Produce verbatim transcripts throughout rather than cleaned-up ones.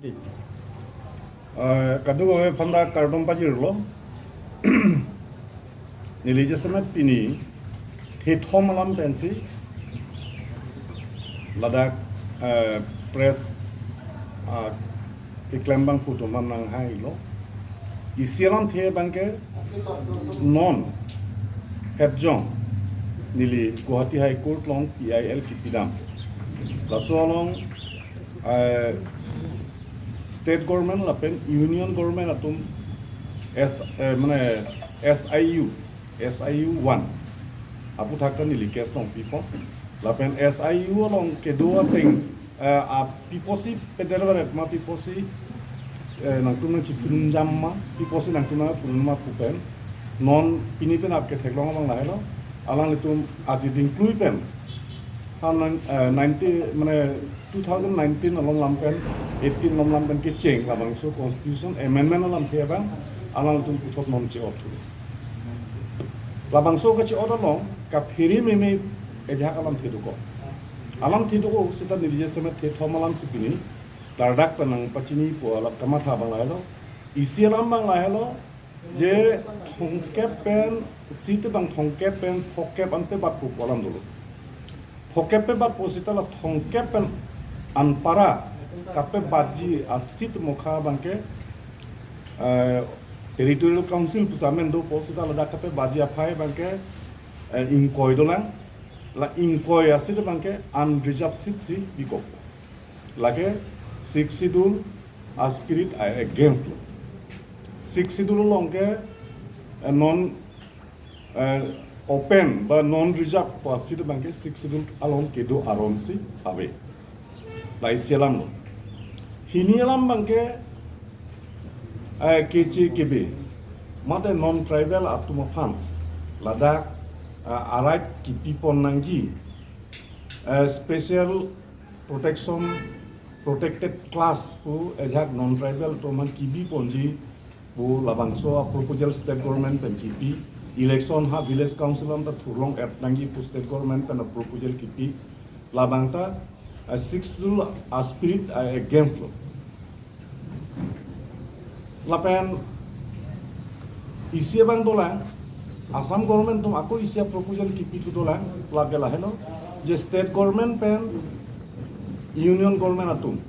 Eh, kadokave aphanta kardom pajirlo. Neli jasemet pini thethom alam pensi ladak, eh, press, ah, keklem abangphu atum aphan nanghailo. Isi alamthe abangke non Hepjong neli Guwahati High Court along P I L kipidam. Laso along, eh, state government lapen union government atum S, eh, mane S I U, S I U one aputhak ta neli case along pipo. Lapen S I U along kedo ateng, eh, a piposi pedel varet ma, piposi, eh, nangtum nangchitun jam ma, piposi nangtum nangpurun ma pu pen non pini pen ap ketheklong abang lahelo. Alanglitum aji dingklui pen, han nang, eh, ninety, mane two thousand nineteen along lam pen, eighteen along lam pen kecheng labangso constitution amendment alamthe abang alanglitum puthot non che-ot thu. Labangso kache-ot along kaphere meme ejahak alamthe dokok. Alamthe dokok seta neli jasemet thethom alamsi pini ladak pen nangpachinipo alam kamatha abang lahelo. Isi alam abang lahelo, je thomkep pen, seat abang thomkep pen phokep an pebatpo pu alam dolo. Phokep pebatpo seta la thomkep pen anpara kapebatji a-seat mokha abangke, eh, Territorial Council pusi amen dopo, seta ladak kapebatji aphai abangke, eh, ingkoi dolang. La ingkoi a-seat abangke unreserved seat si bikok. Lake Sixth Schedule a-spirit a-against lo. Sixth Schedule along ke, eh, non, eh, open ba non reserved pu a-seat abangke Sixth Schedule along kedo aron si ave. La isi alam lo. Hini alam abangke, eh, keche kebe mate non tribal atum aphan ladak, eh, a-right kipipon nangji, eh, special protection, protected class pu ejahak non tribal atum aphan kibiponji pu labangso a-proposal state government pen kipi. Election ha village council anta thurlong-et nangji pu state government pen a-proposal kipi. Labang ta, eh, Sixth Schedule a-spirit a-against lo. Lapen isi abang dolang, Assam government atum ako isi a-proposal kipithu dolang, lake lahelo, je state government pen union government atum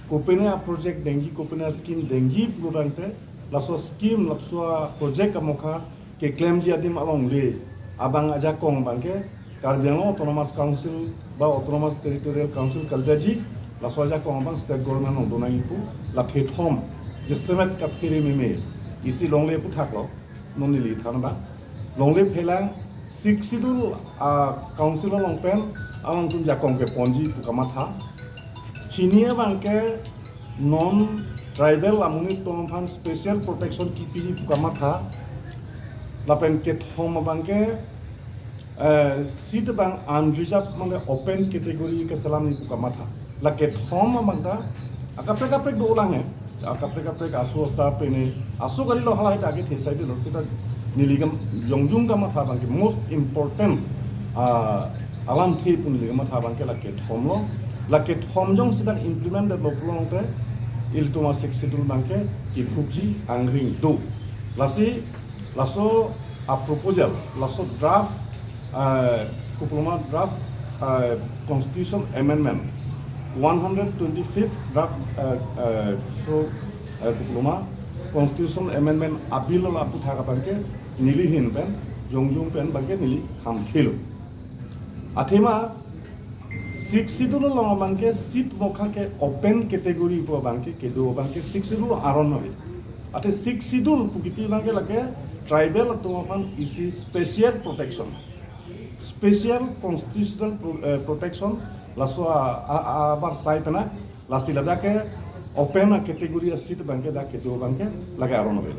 kopine a-project dengji, kopine a-scheme dengji pulotangte, laso scheme, laso a-project amokha keklemji adim alongle abang ajakong abangke Karbi Anglong Autonomous Council ba Autonomous Territorial Council kalidaji, laso ajakong abang state government along donangji pu, la thethom, jasemet kaphere meme isi longle aputhak lo, non neli than abang. Longle phelang Sixth Schedule a-council along pen alangtum jakong keponji pu kamatha. Hini abangke non tribal amonit atum aphan special protection kipiji pu kamatha. Lapen kethom abangke, eh, seat abang unreserved mane open category keselamji pu kamatha. La kethom abang ta akaprek kaprek dolang he. Akaprek kaprek aso asa pene, aso kali lo, halahai ta ake thesai dilo, seta neli kam jongjung kamatha abangke most important, ah, alamthe pu neli kamatha abangke la kethom lo. La kethom jongsi dak implement det lo pulotangte ilitum a-Sixth Schedule abangke kiphukji angring do. Lasi laso a-proposal, laso draft, eh, kopulo ma draft, eh, Constitution Amendment, one hundred twenty-fifth draft, eh, eh, so, eh, kopulo ma Constitution Amendment a-bill aputhak abangke neli ahin pen, jongjung pen abangke neli hamkhelo. Athema Sixth Schedule along abangke seat mokha ke open category pu abangke kedo abangke Sixth Schedule aron ave. Athe Sixth Schedule pu kipi abangke lake tribal atum aphan isi special protection, special constitutional pro-, eh, protection, laso a, a, a, abar sai pena, lasi ladak ke open a-category a-seat abangke dak kedo abangke lake aron ave.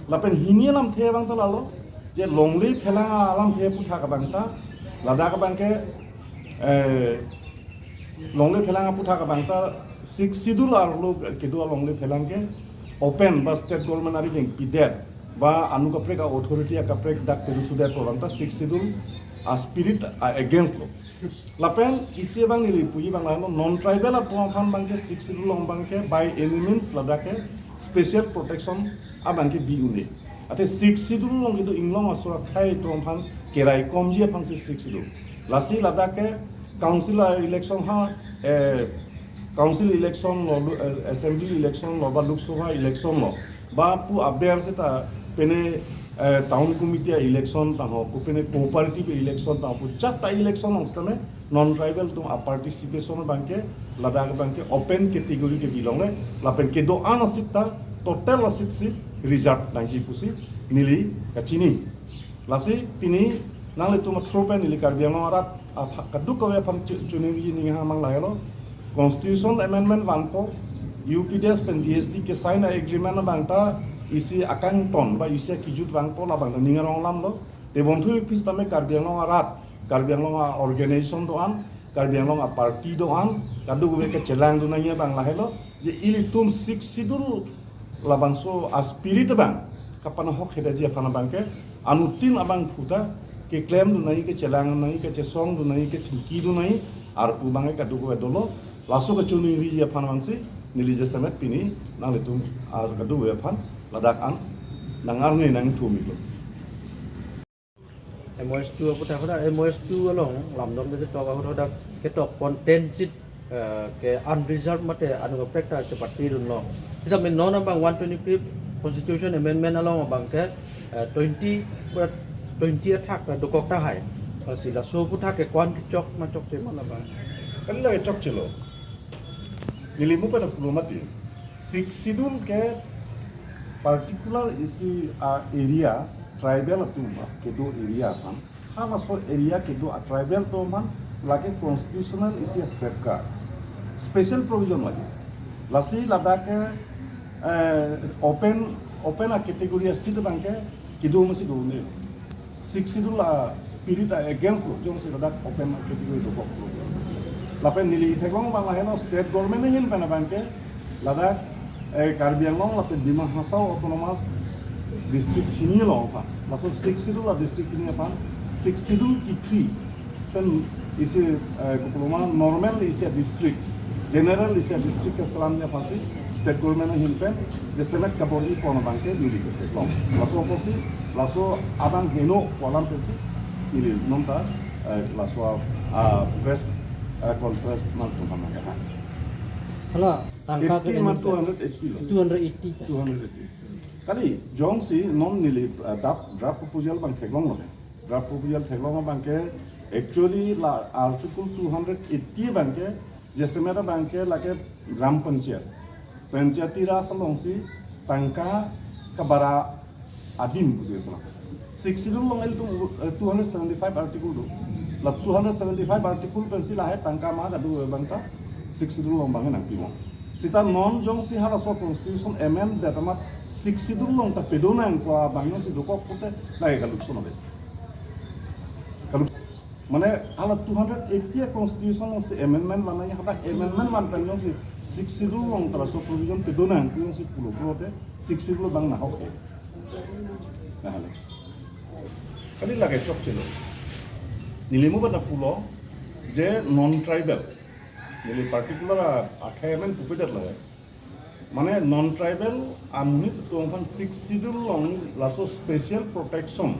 Lapen hini alamthe abang ta lalo, je longle phelang alamthe aputhak abang ta, ladak abangke, eh, longle phelang aputhak abang ta Sixth Schedule arlo kedo alongle phelang ke open ba state government ari jeng pidet ba anu kaprek a-authority akaprek dak peru sudet pu abang ta Sixth Schedule a spirit a against lo. Lapen isi abang neli puji abang lahenlo, non tribal atum aphan abangke Sixth Schedule along abangke by any means ladak ke special protection abangke bi un-e. Athe Sixth Schedule along kedo inglong aso akhei atum aphan keraikomji aphansi Sixth Schedule. Lasi ladak ke council election ha, eh, council election lo, eh, assembly election lo, ba Lok Sabha election lo, ba pu aber seta pene, eh, town committee election ta ho, pu pene cooperative election ta ho, pu jat ta election along sitame non tribal atum a participation abangke ladak abangke open category ke bilong le, lapen kedo-an asit ta total asit si reserve nangji pusi neli kachini. Lasi pini nanglitum athropen neli Karbi Anglong arat apha-, kadokave aphan chu-, chuningri ning ha mang lahelo. Constitution amendment vangpo, U P D S pen D S D ke sign agreement abang ta isi akangton ba isi akejut vangpo, labang ta ning arong alam lo. Tebonthui office tame Karbi Anglong arat, Karbi Anglong a organization do-an, Karbi Anglong a party do-an, kadokave kachelangdun nangji abang lahelo, je ilitum Sixth Schedule labangso a spirit abang kapanahok hedaji aphan abangke anuttin abangphu ta keklemdun nangji, kechelangdun nangji, kechesongdun nangji, kechingkidun nangji arpu abangke kadokave dolo. Laso kachuningriji aphan abangsi neli jasemet pini nanglitum ar kadokave aphan ladak an nang-arni nangthu milo. M O S two aputhak hadak M O S two along lamdom de ketok ahut hadak ketok content seat, eh, ke unreserved mate anung kaprek ta chepatedunlo. Sitame non abang one twenty-fifth Constitution Amendment along abangke, eh, twenty, twenty athak ta dokok tahai. Lasi laso aputhak ke ko-an kechok ma chokche ma labang? Kan lake chokchelo. Neli mo pen pulo mati. Sixth Schedule ke particular isi a area, tribal atum ba kedo area aphan, halaso area kedo a tribal atum aphan lake constitutional isi a safeguard, special provision lake. Lasi ladak ke, eh, open, open a category a seat abangke kedo masi do-un-e. Sixth Schedule a spirit a against lo, jongsi ladak open category dokok lo. Lapen neli theklong abang lahenlo state government ahin pen abangke ladak, eh, Karbi Anglong lapen Dima Hasao Autonomous District hini along aphan, laso Sixth Schedule a district hini aphan Sixth Schedule kephi pen isi, eh, kopi ma normal isi a district, general isi a district keselamji aphansi state government ahin pen jasemet kabor-ipon abangke neli ketheklong. Laso apotsi, laso abang heno pu alam pensi neli non ta, eh, laso a, a press, eh, conference nangtum aphan nangkeha. Hala, tangka eighty ke ma anu two hundred eighty lo. Two hundred eighty ka. Two hundred eighty. Kali, jongsi non neli, eh, draft, draft proposal abang theklonglo. Draft proposal theklong abangke, actually la Article two hundred eighty abangke, jasemet abangke lake Gram Panchayat, Panchayati Raj alongsi tangka kabara adim pusi asana. Sixth Schedule along ilitum, eh, two hundred seventy-five article do. La two hundred seventy-five article pensi lahai tangka ma kadu abang ta Sixth Schedule along abang nangpimo. Sita non jongsi halaso constitution amend det amat Sixth Schedule along ta pedonang pu abang jongsi dokok pute lake kalukso nave. Kaluk-, mane hala two hundred eighty a constitution alongsi amendment van nangji, hadak amendment van pen jongsi Sixth Schedule along ta laso provision pedonang pu jongsi pulo pulote Sixth Schedule abang nahok ke. Nahale. Kali lake chokchelo. Neli mo pen pulo je non tribal. Neli particular a, akhei amen pupedet lake. Mane non tribal amonit atum aphan Sixth Schedule along laso special protection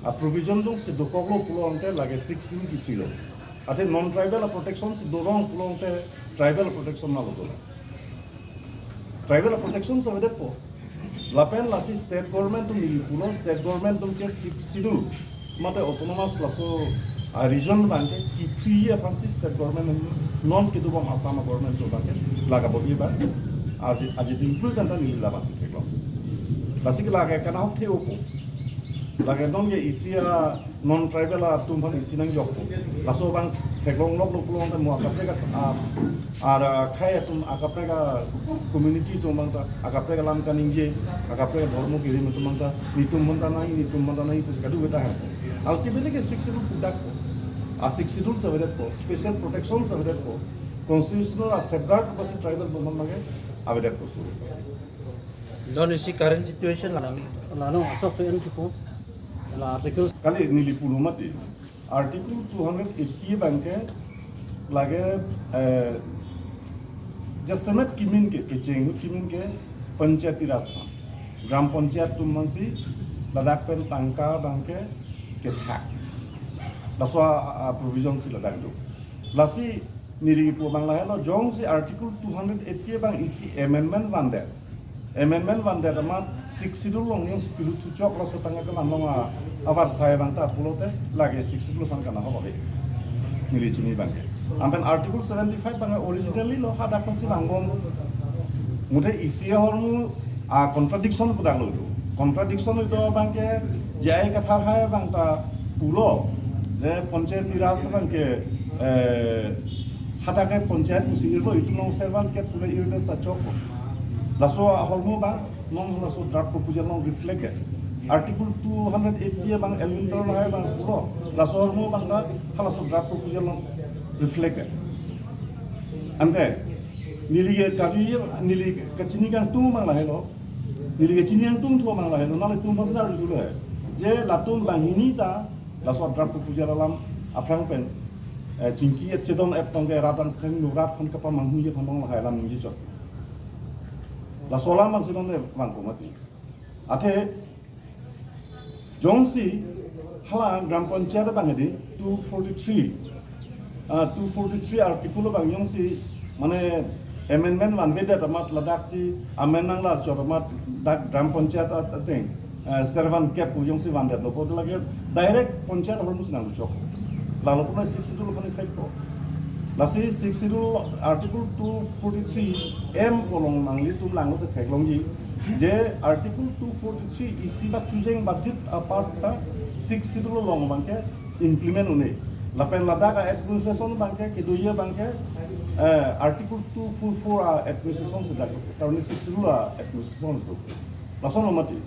a provision jongsi dokoklo pulo tangte lake Sixth Schedule kephilo. Athe non tribal a protection si dorong pulo tangte tribal protection nalo dolang. Tribal protection si avedetpo. Lapen lasi state government atum neli pulo, state government atum ke Sixth Schedule mate autonomous laso a region abangke kephi aphansi state government atum non kedobom Assam government atum abangke lake bagi abang aji, aji dingplui pen ta neli labangsi theklong. Lasi ke lake kanahok the-opo. Lake non ke isi a non tribal atum aphan isi nangjokpo. Laso abang theklong loklo pulo tangte mo akaprek a, a, akhei atum akaprek a community atum abang ta akaprek alam kaningje, akaprek a dhormo kirim atum abang ta, netum aphan ta nai, netum aphan ta nai, pusi kadokave ta hangpo. Ultimately ke Sixth Schedule pudakpo. A Sixth Schedule si avedetpo, special protection si avedetpo, constitutional a safeguard pusi tribal atum aphan lake avedetpo suru. Non isi current situation la, la non asok so en kipu la articles. Kali neli pulo mati. Article two hundred eighty abangke lake, eh, jasemet kimin ke, kecheng kimin ke Panchayati Raj aphan. Gram Panchayat atum aphansi ladak pen tangka abangke kethak. Laso a, a provision si ladak do. Lasi neli kipu abang lahelo, jongsi Article two hundred eighty abang isi amendment vandet. Amendment vandet amat Sixth Schedule along jongsi pilut thuchok laso tangka kelang along a, avarsai abang ta pulote lake Sixth Schedule aphan kana hobe. Neli chini abangke. Anpen Article seventy-five abang originally lo hadak aphansi langbom. Muthe isi ahormu a contradiction kodak lo do. Contradiction do abangke J I Kathar hai abang ta pulo. Je Panchayati Raj abangke, eh, hadak ke Panchayat pusi irlo, itum along servant kep pule irde sachok. Laso ahormu abang non laso draft proposal along reflected. Article two hundred eighty abang Elwin Teron hai abang pulo. Laso ahormu abang ta halaso draft proposal along reflected. Ante neli ke kaju ye, neli kachini kangtung abang lahelo. Neli kachini kangtungthu abang lahelo. Nanglitum aphansi arjuthulo he. Je latum banghini ta laso draft proposal alam aphrang pen, eh, chingki et chedon et tong ke rat aphan keng no rat aphan kapamanghu ye aphan abang lahai alam ningje chot. Laso alam abangsi non le vangpo mati. Athe jongsi hala Gram Panchayat abang hedi two forty-three, ah, two forty-three article abang jongsi mane amendment vanvedet amat ladaksi amend nanglar chot amat dak Gram Panchayat at-, ateng, eh, servant kep pu jongsi vandetlo pu lake direct Panchayat ahormu si nangchok. Lalo pu na Sixth Schedule aphan effect po. Lasi Sixth Schedule Article two forty-three M pu along nanglitum langlo te theklongji. Je Article two forty-three isi bak chujeng budget apart ta Sixth Schedule along abangke implement un-e. Lapen ladak a administration abangke kedoye abangke, eh, Article two forty-four a administration si dak, karni Sixth Schedule a administration si do. Lason lo mati.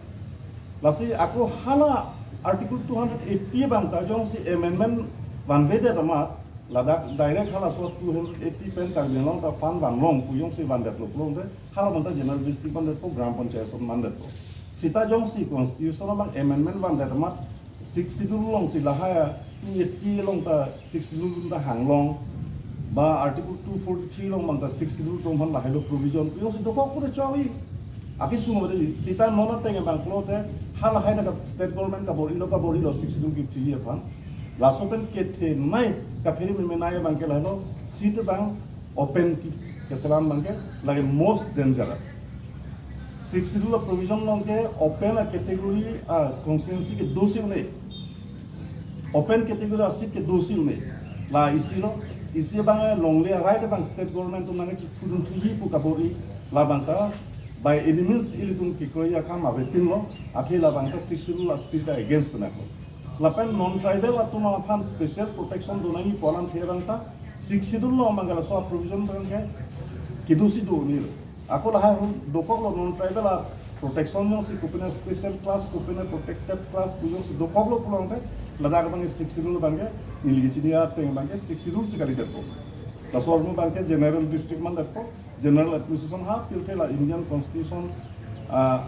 Lasi ako hala Article two hundred eighty abang ta jongsi amendment vanvedet amat ladak direct halaso two hundred eighty pen Karbi Anglong ta fund vanlong pu jongsi vandetlo pulote hala abang ta general district vandetpo, Gram Panchayat ason vandetpo. Seta jongsi constitution abang amendment vandet amat Sixth Schedule alongsi lahai a two eighty along ta Sixth Schedule ta hanglong, ba Article two forty-three along abang ta Sixth Schedule atum aphan lahailo provision pu jongsi dokok pura chawi. Akesung mati seta non ateng abang pulote halahai ta state government kabor-ilo, kabor-ilo Sixth Schedule kipchiji aphan. Laso pen kethenei kaphere memenei abangke lahelo, seta abang open ke-, keselam abangke lake most dangerous. Sixth Schedule a provision along ke open a category a constituency ke dosi un-e. Open category a seat ke dosi un-e. La isi lo, isi abang longle a right abang state government atum nangchiphudun thuji pu kabor-i, labang ta by any means ilitum kekroi akam avepinlo, athe labang ta Sixth Schedule a spirit against penaklo. Lapen non-tribal atum aphan special protection donangji pu alamthe abang ta Sixth Schedule along abangke laso a provision abangke kedosi do un-elo. Ako lahai ahut dokoklo non-tribal a protection jongsi kopine special class, kopine protected class pu jongsi dokoklo pulote ladak abangke Sixth Schedule abangke neli kachini ateng abangke Sixth Schedule si kalidetpo. Laso ahormu abangke general district mandetpo, general administration ha pirthe la Indian Constitution, ah,